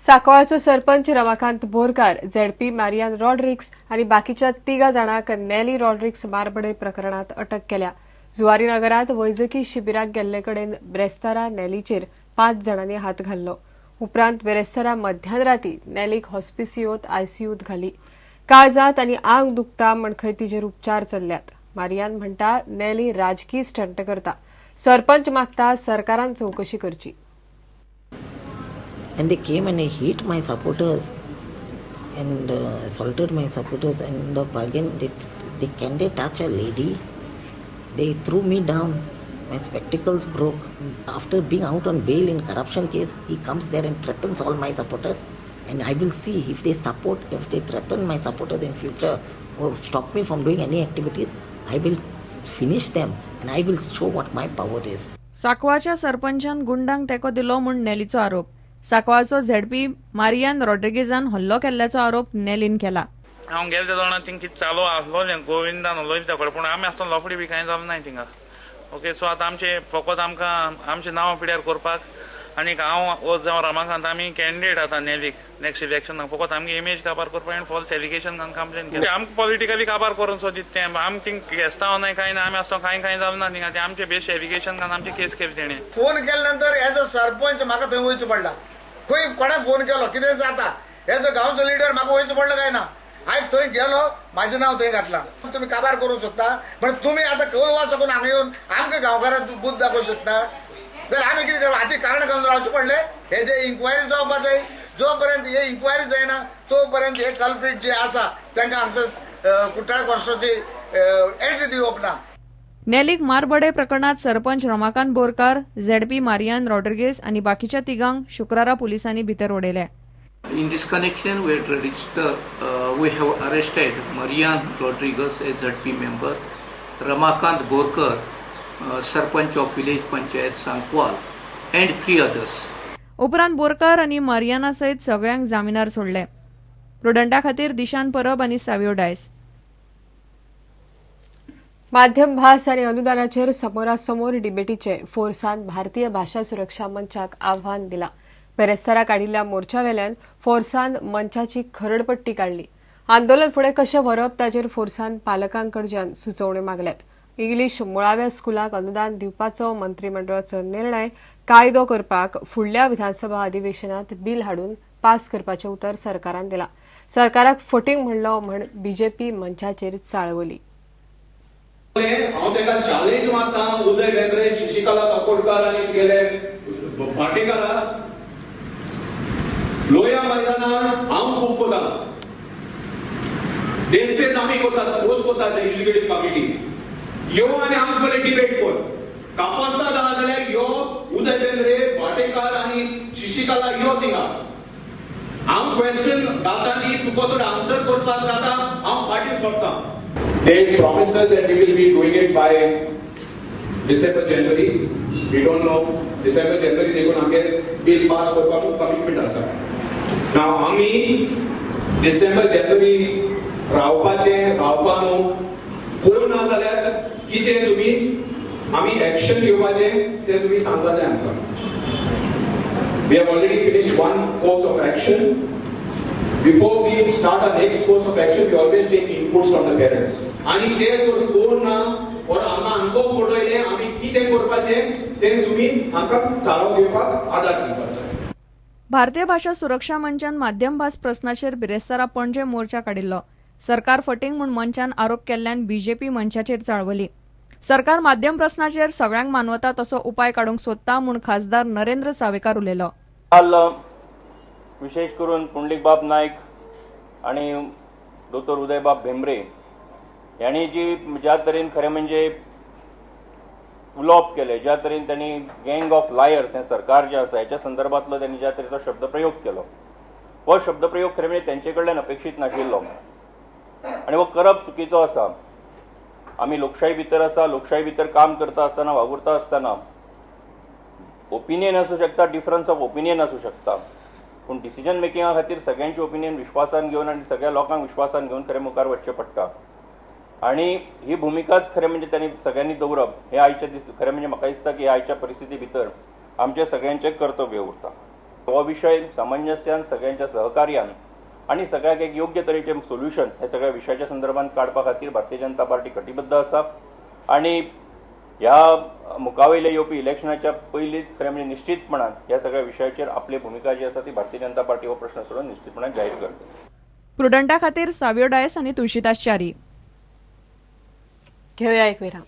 सांकवाळचो sarpanch Ramakant Borkar, ZP मारियान रॉड्रिक्स आनी बाकीच्या तिगा जाणांक नेली रॉड्रिक्स मारबडय प्रकरणात अटक केल्या. जुवारी नगरात वैजकी शिबिराक गेल्ले कडेन ब्रेस्तारा नेलीचेर 5 जाणांनी हात घाल्लो. उपरांत बेरेस्तारा मध्यान राती नेलीक हॉस्पिसियोत आयसीयूत घाली. काळजात आनी आंग दुखता म्हण खंय तिजेर उपचार चल्ल्यात. मारियान म्हणटा, नेली राजकी स्टंट करता. सरपंच मागता सरकारान चवकशी करची. And they came and they hit my supporters and assaulted my supporters and the bargain, they can they touch a lady? They threw me down. My spectacles broke. After being out on bail in corruption case, he comes there and threatens all my supporters, and I will see if they support, if they threaten my supporters in future or stop me from doing any activities, I will finish them and I will show what my power is. सांकवाळच्या सरपंचान गुंडांक तेंको दिलो म्हूण नेलीचो आरोप. सांकवाळचो ZP मारियान रॉड्रिगेजान हल्लो केल्ल्याचो आरोप नेलीन केला. हांव गेले त्या जाणा थिंग कितें चालू आसलोलें, गोविंदान उलयलें त्या कडेन, पूण आमी आसतना लफडी बी कांय जालें ना थिंगा. ओके, सो आतां आमचें फकत आमकां आमचें नांव पिड्यार करपाक आनीक हांव वो जावं रमाकांत, आमी कॅन्डिडेट आतां नेलीक नेक्स्ट इलेक्शनाक, फकत आमगे इमेज काबार करपाक आनी फॉल्स एलिगेशन घालून कंप्लेन केली. आमकां पॉलिटिकली काबार करूंक सोदीत तें. आमी थिंग गेस्तांव नाय, कांय ना. आमी आसतना कांय कांय जालें ना थिंगा. तें आमचे बेस्ट एलिगेशन घालून आमची केस केली तेणें. फोन केल्या नंतर एज अ सरपंच म्हाका थंय वयचो पडला. खंय कोणाक फोन केलो, कितें जाता, एज अ गांवचो लिडर म्हाका वयचो पडलो काय ना? आयज थंय गेलो, म्हाजें नांव थंय घातलां. तुमी काबार करूंक शकता, पण तुमी आतां कोलवा साकून हांगा येवन आमकां गांवकारांक बुद्द दाखोवंक शकता जाल्यार आमी कितें करूं? हाती कांकणां घालून रावचें पडलें? हे जे इन्क्वायरी जावपा जाय. जो पर्यंत हे इन्क्वायरी जायना, तो पर्यंत हे कल्प्रीट जे आसा तांकां हांगसर कुट्टाळे कॉन्स्टिट्युन्सी एंट्री दिवप ना. नेलीक मारबडय प्रकरणात सरपंच रमाकांत बोरकार, झेडपी मारियान रॉड्रिगेज आनी बाकीच्या तिगांक शुक्रारा पुलिसांनी भितर उडयले. In this connection, we had registered, we have arrested Marian Rodriguez, a ZP member, Ramakant Borkar, Sarpanch of village Panchayat Sankwal, and three others. उपरांत बोरकार आनी मारियाना सयत सगळ्यांक जामिनार सोडले. प्रुडंटा खातीर दिशान परब आनी सावियो डायस. माध्यम भास आनी अनुदानाचेर समोरासमोर डिबेटीचे फोर्सान भारतीय भाशा सुरक्षा मंचाक आव्हान दिला. बेरेस्तारा काडिल्ल्या मोर्चावेल्यान फोर्सान मंचाची खरडपट्टी काडली. आंदोलन फुडें कशें व्हरप ताचेर फोर्सान पालकांकडच्यान सुचोवण्यो मागल्यात. इंग्लीश मुळाव्या स्कुलाक अनुदान दिवपाचो मंत्रिमंडळाचो निर्णय कायदो करपाक फुडल्या विधानसभा अधिवेशनात बील हाडून पास करपाचें उतर सरकारान दिलां. सरकाराक फटींग म्हणलो म्हण बीजेपी मंचाचेर चाळवली. हांव ताका चॅलेंज मारता, उदय भेंब्रे, शशिकला काकोडकार आनी तुगेले भाटेकारा, लोया मैदानार हांव खूब कोता देसपेज. आमी करतात, फोर्स करतात एक्झिक्युटीव कमिटी. यो आनी आमचे कडेन डिबेट कर. कापस्ताद आहा जाल्यार यो. उदय भेंब्रे, भाटेकार आनी शशिकला, यो थिंगा. हांव क्वेश्चन घालता न्ही, तुका तर आन्सर करपाक जाता, हांव फाटीं सरता. They promised us that we will be doing it by December, January. We don't know. December, January देखून आमगे बिल पास करपाक कमिटमेंट आसा. Now आमी डिसेंबर जानेवारी रावपाचे, रावपा न्हू, कोण ना जाल्यार कितें तुमी आमी एक्शन घेवपाचें तें तुमी सांगपा जाय आमकां. We have already finished one course of action. Before we start our next course of action, we always take inputs from the parents. आणि ते कोण ना और आमकां आमको फटयले, आमी कितें करपाचें तें तुमी आमकां थाराव घेवपाक आदार दिवपाक जाय. भारतीय भाशा सुरक्षा मंचान माध्यम भास प्रस्नाचेर बिरेस्तारा पणजे मोर्चा काडिल्लो. सरकार फटींग म्हूण मंचान आरोप केल्ल्यान बीजेपी मंचाचेर चाळवली. सरकार माध्यम प्रस्नाचेर सगळ्यांक मानवता तसो उपाय काडूंक सोदता म्हूण खासदार नरेंद्र सावेकार उलयलो. काल विशेष करून पुंडलीकबाब नायक आणि दोतोर उदयबाब भेंब्रे यांनी जी ज्या तरेन खरें म्हणजे उलोवप केलें, ज्या तरेन त्यांनी गँग ऑफ लायर्स हें सरकार जें आसा हेच्या संदर्भातलो त्यांनी ज्या तरेचो शब्दप्रयोग केलो, हो शब्दप्रयोग खरें म्हणजे तेंचे कडल्यान अपेक्षीत नाशिल्लो आनी हो करप चुकीचो आसा. आमी लोकशाही भितर आसा. लोकशाही भितर काम करता आसतना, वावुरता आसतना ओपिनियन आसूं शकता, डिफरन्स ऑफ ओपिनियन आसूं शकता, पूण डिसिजन मेकिंगा खातीर सगळ्यांचे ओपिनियन विश्वासान घेवन आनी सगळ्या लोकांक विश्वासान घेवन खरें मुखार वचचें पडटा आनी ही भुमिकाच खरें म्हणजे त्यांनी सगळ्यांनी दवरप हें आयच्या दीस खरें म्हणजे म्हाका दिसता की आयच्या परिस्थिती भितर आमचें सगळ्यांचें कर्तव्य उरता. हो विशय सामंजस्यान, सगळ्यांच्या सहकार्यान आनी सगळ्याक एक योग्य तरेचें सोल्युशन हे सगळ्या विशयाच्या संदर्भात काडपा खातीर भारतीय जनता पार्टी कटिबद्ध आसा आनी ह्या मुखावयल्या येवपी इलेक्शनाच्या पयलींच खरें म्हणजे निश्चितपणान ह्या सगळ्या विशयाचेर आपली भुमिका जी आसा ती भारतीय जनता पार्टी हो प्रश्न सोडून निश्चितपणान जाहीर करता. प्रुडंटा खातीर सावियो डायस आनी तुळशीदास च्यारी. घेऊया एक विराम.